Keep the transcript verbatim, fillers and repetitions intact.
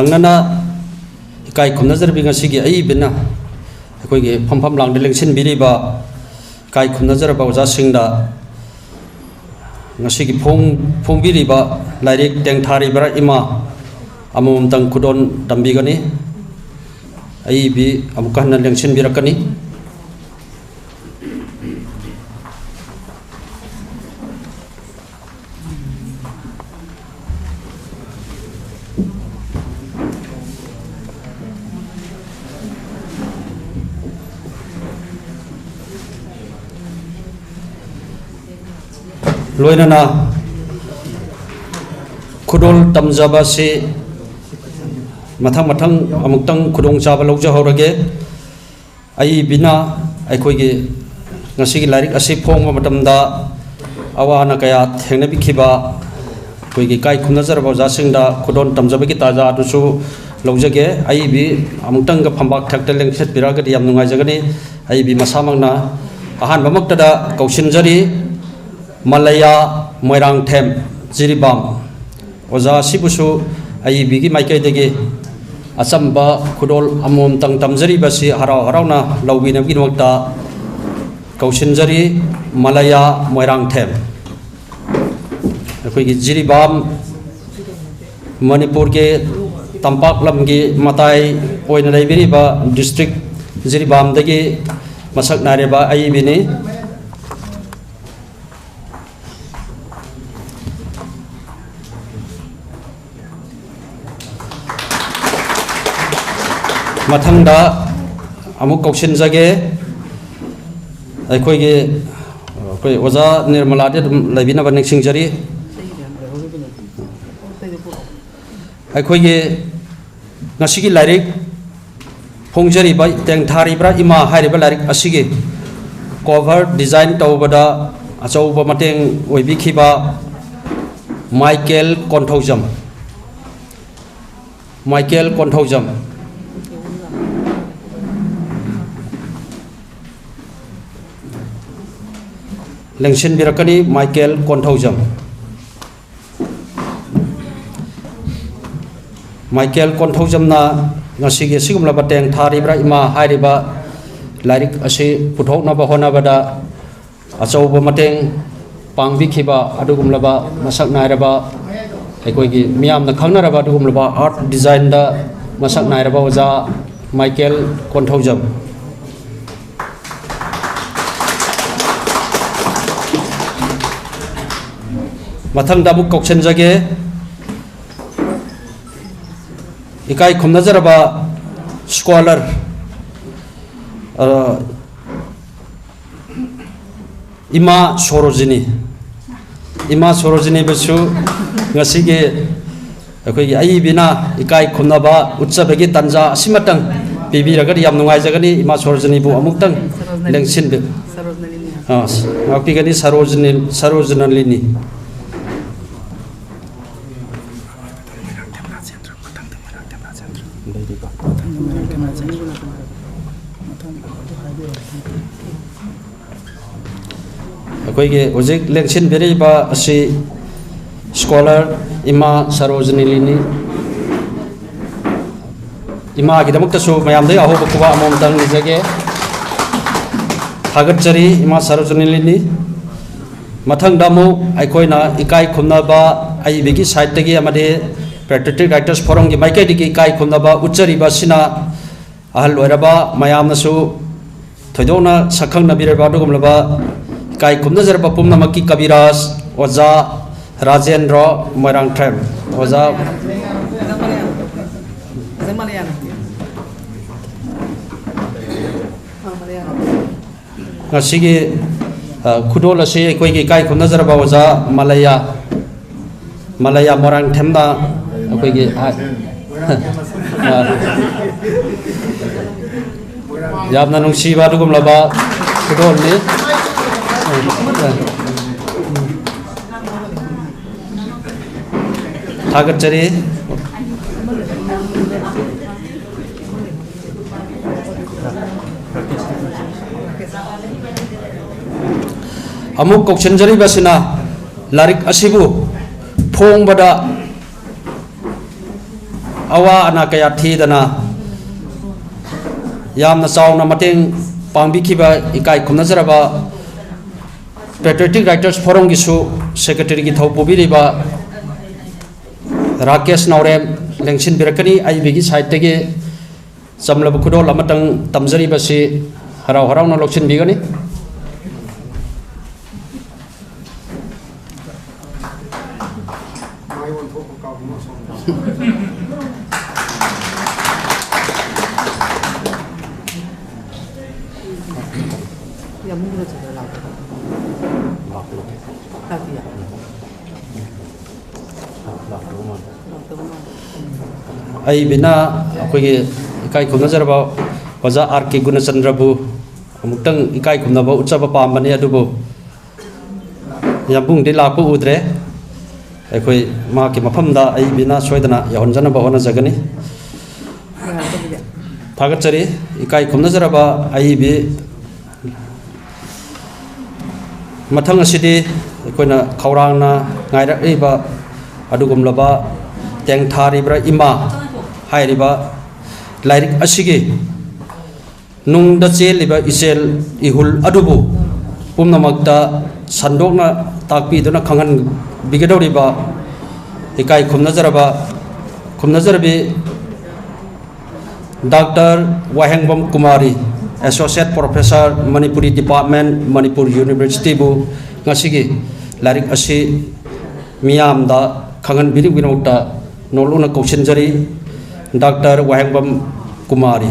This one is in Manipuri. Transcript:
ꯅꯪꯅꯅ ꯏꯀꯥꯏ ꯈꯨꯝꯅꯖꯔꯕꯤ ꯉꯁꯤꯒꯤ ꯑꯏꯕꯅ ꯑꯩꯈꯣꯏꯒꯤ ꯐꯝꯐꯝ ꯂꯥꯡꯗ ꯂꯦꯡꯁꯤꯟꯕꯤꯔꯤꯕ ꯏꯀꯥꯏ ꯈꯨꯝꯅꯖꯔꯕ ꯑꯣꯖꯥꯁꯤꯡꯗ ꯉꯁꯤꯒꯤ ꯐꯣꯡ-, ꯐꯣꯡꯕꯤꯔꯤꯕ ꯂꯥꯏꯔꯤꯛ ꯇꯦꯡꯊꯥꯔꯤꯕ꯭ꯔꯥ ꯏꯃꯥ ꯑꯃꯃꯝꯇꯪ ꯈꯨꯗꯣꯜ ꯇꯝꯕꯤꯒꯅꯤ꯫ ꯑꯏꯕꯤ ꯑꯃꯨꯛꯀ ꯍꯟꯅ ꯂꯦꯡꯁꯤꯟꯕꯤꯔꯛꯀꯅꯤ꯫ ꯂꯣꯏꯅꯅ ꯈꯨꯗꯣꯜ ꯇꯝꯖꯕ ꯑꯁꯤ ꯃꯊꯪ ꯃꯊꯪ ꯑꯃꯨꯛꯇꯪ ꯈꯨꯗꯣꯡꯆꯥꯕ ꯂꯧꯖꯍꯧꯔꯒꯦ꯫ ꯑꯏꯕꯤꯅ ꯑꯩꯈꯣꯏꯒꯤ ꯉꯁꯤꯒꯤ ꯂꯥꯏꯔꯤꯛ ꯑꯁꯤ ꯐꯣꯡꯕ ꯃꯇꯝꯗ ꯑꯋꯥ ꯑꯅꯥ ꯀꯌꯥ ꯊꯦꯡꯅꯕꯤꯈꯤꯕ ꯑꯩꯈꯣꯏꯒꯤ ꯏꯀꯥꯏ ꯈꯨꯝꯅꯖꯔꯕ ꯑꯣꯖꯥꯁꯤꯡꯗ ꯈꯨꯗꯣꯜ ꯇꯝꯖꯕꯒꯤ ꯇꯥꯟꯖꯥ ꯑꯗꯨꯁꯨ ꯂꯧꯖꯒꯦ꯫ ꯑꯏꯕꯤ ꯑꯃꯨꯛꯇꯪꯒ ꯐꯝꯕꯥꯛ ꯊꯛꯇ ꯂꯦꯡꯁꯤꯟꯕꯤꯔꯛꯑꯒꯗꯤ ꯌꯥꯝ ꯅꯨꯡꯉꯥꯏꯖꯒꯅꯤ꯫ ꯑꯏꯕꯤ ꯃꯁꯥꯃꯛꯅ ꯑꯍꯥꯟꯕꯃꯛꯇꯗ ꯀꯧꯁꯤꯟꯖꯔꯤ, ꯃꯂꯌꯥ ꯃꯣꯏꯔꯥꯡꯊꯦꯝ, ꯖꯤꯔꯤꯕꯥꯝ꯫ ꯑꯣꯖꯥ ꯑꯁꯤꯕꯨꯁꯨ ꯑꯏꯕꯤꯒꯤ ꯃꯥꯏꯀꯩꯗꯒꯤ ꯑꯆꯝꯕ ꯈꯨꯗꯣꯜ ꯑꯃꯃꯝꯇꯪ ꯇꯝꯖꯔꯤꯕꯁꯤ ꯍꯔꯥꯎ ꯍꯔꯥꯎꯅ ꯂꯧꯕꯤꯅꯕꯒꯤꯗꯃꯛꯇ ꯀꯧꯁꯤꯟꯖꯔꯤ꯫ ꯃꯂꯌꯥ ꯃꯣꯏꯔꯥꯡꯊꯦꯝ, ꯑꯩꯈꯣꯏꯒꯤ ꯖꯤꯔꯤꯕꯥꯝ, ꯃꯅꯤꯄꯨꯔꯒꯤ ꯇꯝꯄꯥꯛ ꯂꯝꯒꯤ ꯃꯇꯥꯏ ꯑꯣꯏꯅ ꯂꯩꯕꯤꯔꯤꯕ ꯗꯤꯁꯇ꯭ꯔꯤꯛ ꯖꯤꯔꯤꯕꯥꯝꯗꯒꯤ ꯃꯁꯛ ꯅꯥꯏꯔꯕ ꯑꯏꯕꯤꯅꯤ꯫ ꯃꯊꯪꯗ ꯑꯃꯨꯛ ꯀꯧꯁꯤꯟꯖꯒꯦ꯫ ꯑꯩꯈꯣꯏꯒꯤ, ꯑꯩꯈꯣꯏ ꯑꯣꯖꯥ ꯅꯤꯔꯃꯂꯥꯗꯤ ꯑꯗꯨꯝ ꯂꯩꯕꯤꯅꯕ ꯅꯤꯡꯁꯤꯡꯖꯔꯤ꯫ ꯑꯩꯈꯣꯏꯒꯤ ꯉꯁꯤꯒꯤ ꯂꯥꯏꯔꯤꯛ ꯐꯣꯡꯖꯔꯤꯕ ꯇꯦꯡꯊꯥꯔꯤꯕ꯭ꯔꯥ ꯏꯃꯥ ꯍꯥꯏꯔꯤꯕ ꯂꯥꯏꯔꯤꯛ ꯑꯁꯤꯒꯤ cover design ꯇꯧꯕꯗ ꯑꯆꯧꯕ ꯃꯇꯦꯡ ꯑꯣꯏꯕꯤꯈꯤꯕ Michael Konthoujam, Michael Konthoujam. ꯂꯦꯡꯁꯤꯟꯕꯤꯔꯛꯀꯅꯤ Michael Konthoujam. Michael ꯀꯣꯟꯊꯧꯖꯝꯅ ꯉꯁꯤꯒꯤ ꯑꯁꯤꯒꯨꯝꯂꯕ ꯇꯦꯡ ꯊꯥꯔꯤꯕ꯭ꯔꯥ ꯏꯃꯥ ꯍꯥꯏꯔꯤꯕ ꯂꯥꯏꯔꯤꯛ ꯑꯁꯤ ꯄꯨꯊꯣꯛꯅꯕ ꯍꯣꯠꯅꯕꯗ ꯑꯆꯧꯕ ꯃꯇꯦꯡ ꯄꯥꯡꯕꯤꯈꯤꯕ ꯑꯗꯨꯒꯨꯝꯂꯕ ꯃꯁꯛ ꯅꯥꯏꯔꯕ, ꯑꯩꯈꯣꯏꯒꯤ ꯃꯤꯌꯥꯝꯅ ꯈꯪꯅꯔꯕ ꯑꯗꯨꯒꯨꯝꯂꯕ art designꯗ ꯃꯁꯛ ꯅꯥꯏꯔꯕ ꯑꯣꯖꯥ ꯃꯥꯏꯀꯦꯜ ꯀꯣꯟꯊꯧꯖꯝ꯫ ꯃꯊꯪꯗ ꯑꯃꯨꯛ ꯀꯧꯁꯤꯟꯖꯒꯦ꯫ ꯏꯀꯥꯏ ꯈꯨꯝꯅꯖꯔꯕ scholar, ꯑ, ꯏꯃꯥ ꯁꯣꯔꯣꯖꯤꯅꯤ꯫ ꯏꯃꯥ ꯁꯣꯔꯣꯖꯤꯅꯤꯕꯨꯁꯨ ꯉꯁꯤꯒꯤ ꯑꯩꯈꯣꯏꯒꯤ ꯑꯏꯕꯤꯅ ꯏꯀꯥꯏ ꯈꯨꯝꯅꯕ ꯎꯠꯆꯕꯒꯤ ꯇꯥꯟꯖꯥ ꯑꯁꯤꯃꯇꯪ ꯄꯤꯕꯤꯔꯒꯗꯤ ꯌꯥꯝ ꯅꯨꯡꯉꯥꯏꯖꯒꯅꯤ꯫ ꯏꯃꯥ ꯁꯣꯔꯣꯖꯤꯅꯤꯕꯨ ꯑꯃꯨꯛꯇꯪ ꯂꯦꯡꯁꯤꯟꯕꯤ-, ꯑ, ꯉꯥꯛꯄꯤꯒꯅꯤ꯫ ꯁꯔꯣꯖꯤꯅꯤ, ꯁꯔꯣꯖꯤꯅꯤꯅꯤ꯫ ꯑꯩꯈꯣꯏꯒꯤ ꯍꯧꯖꯤꯛ ꯂꯦꯡꯁꯤꯟꯕꯤꯔꯤꯕ ꯑꯁꯤ scholar ꯏꯃꯥ ꯁꯔꯣꯖꯤꯅꯤꯅꯤ꯫ ꯏꯃꯥꯒꯤꯗꯃꯛꯇꯁꯨ ꯃꯌꯥꯝꯗꯒꯤ ꯑꯍꯧꯕ ꯈꯨꯕꯥꯛ ꯑꯃꯃꯝꯇꯪ ꯅꯤꯖꯒꯦ꯫ ꯊꯥꯒꯠꯆꯔꯤ ꯏꯃꯥ ꯁꯔꯣꯖꯤꯅꯤꯅꯤ꯫ ꯃꯊꯪꯗ ꯑꯃꯨꯛ ꯑꯩꯈꯣꯏꯅ ꯏꯀꯥꯏ ꯈꯨꯝꯅꯕ ꯑꯏꯕꯤꯒꯤ sideꯇꯒꯤ ꯑꯃꯗꯤ Patriotic Writers Forumꯒꯤ ꯃꯥꯏꯀꯩꯗꯒꯤ ꯏꯀꯥꯏ ꯈꯨꯝꯅꯕ ꯎꯠꯆꯔꯤꯕ ꯑꯁꯤꯅ ꯑꯍꯜ ꯑꯣꯏꯔꯕ ꯃꯌꯥꯝꯅꯁꯨ ꯊꯣꯏꯗꯣꯛꯅ ꯁꯛꯈꯪꯅꯕꯤꯔꯕ ꯑꯗꯨꯒꯨꯝꯂꯕ ꯏꯀꯥꯏ ꯈꯨꯝꯅꯖꯔꯕ ꯄꯨꯝꯅꯃꯛꯀꯤ ꯀꯕꯤꯔꯥꯖ ꯑꯣꯖꯥ ꯔꯥꯖꯦꯟꯗ꯭ꯔ ꯃꯣꯏꯔꯥꯡꯊꯦꯝ꯫ ꯑꯣꯖꯥ ꯉꯁꯤꯒꯤ, ꯑ, ꯈꯨꯗꯣꯜ ꯑꯁꯤ ꯑꯩꯈꯣꯏꯒꯤ ꯏꯀꯥꯏ ꯈꯨꯝꯅꯖꯔꯕ ꯑꯣꯖꯥ ꯃꯂꯌꯥ, ꯃꯂꯌꯥ ꯃꯣꯏꯔꯥꯡꯊꯦꯝꯅ ꯑꯩꯈꯣꯏꯒꯤ, ꯑ, ꯑ, ꯌꯥꯝꯅ ꯅꯨꯡꯁꯤꯕ ꯑꯗꯨꯒꯨꯝꯂꯕ ꯈꯨꯗꯣꯜꯅꯤ꯫ ꯊꯥꯒꯠꯆꯔꯤ꯫ ꯑꯃꯨꯛ ꯀꯧꯁꯤꯟꯖꯔꯤꯕꯁꯤꯅ ꯂꯥꯏꯔꯤꯛ ꯑꯁꯤꯕꯨ ꯐꯣꯡꯕꯗ ꯑꯋꯥ ꯑꯅꯥ ꯀꯌꯥ ꯊꯤꯗꯅ ꯌꯥꯝꯅ ꯆꯥꯎꯅ ꯃꯇꯦꯡ ꯄꯥꯡꯕꯤꯈꯤꯕ ꯏꯀꯥꯏ ꯈꯨꯝꯅꯖꯔꯕ Patriotic Writers Forumꯒꯤꯁꯨ Secretaryꯒꯤ ꯊꯧ ꯄꯨꯕꯤꯔꯤꯕ ꯔꯥꯀꯦꯁ ꯅꯥꯎꯔꯦꯝ ꯂꯦꯡꯁꯤꯟꯕꯤꯔꯛꯀꯅꯤ꯫ ꯑꯏꯕꯤꯒꯤ sideꯇꯒꯤ ꯆꯝꯂꯕ ꯈꯨꯗꯣꯜ ꯑꯃꯇꯪ ꯇꯝꯖꯔꯤꯕꯁꯤ ꯍꯔꯥꯎ ꯍꯔꯥꯎꯅ ꯂꯧꯁꯤꯟꯕꯤꯒꯅꯤ꯫ ꯑꯏꯕꯤꯅ ꯑꯩꯈꯣꯏꯒꯤ ꯏꯀꯥꯏ ꯈꯨꯝꯅꯖꯔꯕ ꯑꯣꯖꯥ ꯑꯥꯔ ꯀꯦ ꯒꯨꯅꯆꯟꯗ꯭ꯔꯕꯨ ꯑꯃꯨꯛꯇꯪ ꯏꯀꯥꯏ ꯈꯨꯝꯅꯕ ꯎꯠꯆꯕ ꯄꯥꯝꯕꯅꯤ, ꯑꯗꯨꯕꯨ ꯌꯥꯝꯕꯨꯡꯗꯤ ꯂꯥꯛꯄ ꯎꯗ꯭ꯔꯦ꯫ ꯑꯩꯈꯣꯏ ꯃꯍꯥꯛꯀꯤ ꯃꯐꯝꯗ ꯑꯏꯕꯤꯅ ꯁꯣꯏꯗꯅ ꯌꯧꯍꯟꯖꯅꯕ ꯍꯣꯠꯅꯖꯒꯅꯤ꯫ ꯊꯥꯒꯠꯆꯔꯤ꯫ ꯏꯀꯥꯏ ꯈꯨꯝꯅꯖꯔꯕ ꯑꯏꯕꯤ, ꯃꯊꯪ ꯑꯁꯤꯗꯤ ꯑꯩꯈꯣꯏꯅ ꯈꯧꯔꯥꯡꯅ ꯉꯥꯏꯔꯛꯂꯤꯕ ꯑꯗꯨꯒꯨꯝꯂꯕ ꯇꯦꯡꯊꯥꯔꯤꯕ꯭ꯔꯥ ꯏꯃꯥ ꯍꯥꯏꯔꯤꯕ ꯂꯥꯏꯔꯤꯛ ꯑꯁꯤꯒꯤ ꯅꯨꯡꯗ ꯆꯦꯜꯂꯤꯕ ꯏꯆꯦꯜ ꯏꯍꯨꯜ ꯑꯗꯨꯕꯨ ꯄꯨꯝꯅꯃꯛꯇ ꯁꯟꯗꯣꯛꯅ ꯇꯥꯛꯄꯤꯗꯨꯅ ꯈꯪꯍꯟꯕꯤꯒꯗꯧꯔꯤꯕ ꯏꯀꯥꯏ ꯈꯨꯝꯅꯖꯔꯕ, ꯈꯨꯝꯅꯖꯔꯕꯤ doctor Wahengbam Kumari, Associate Professor, Manipuri Department, Manipur Universityꯕꯨ ꯉꯁꯤꯒꯤ ꯂꯥꯏꯔꯤꯛ ꯑꯁꯤ ꯃꯤꯌꯥꯝꯗ ꯈꯪꯍꯟꯕꯤꯅꯕꯒꯤꯗꯃꯛꯇ ꯅꯣꯜꯂꯨꯛꯅ ꯀꯧꯁꯤꯟꯖꯔꯤ꯫ ꯗꯥꯛꯇꯔ ꯋꯥꯍꯦꯡꯕꯝ ꯀꯨꯃꯥꯔꯤ꯫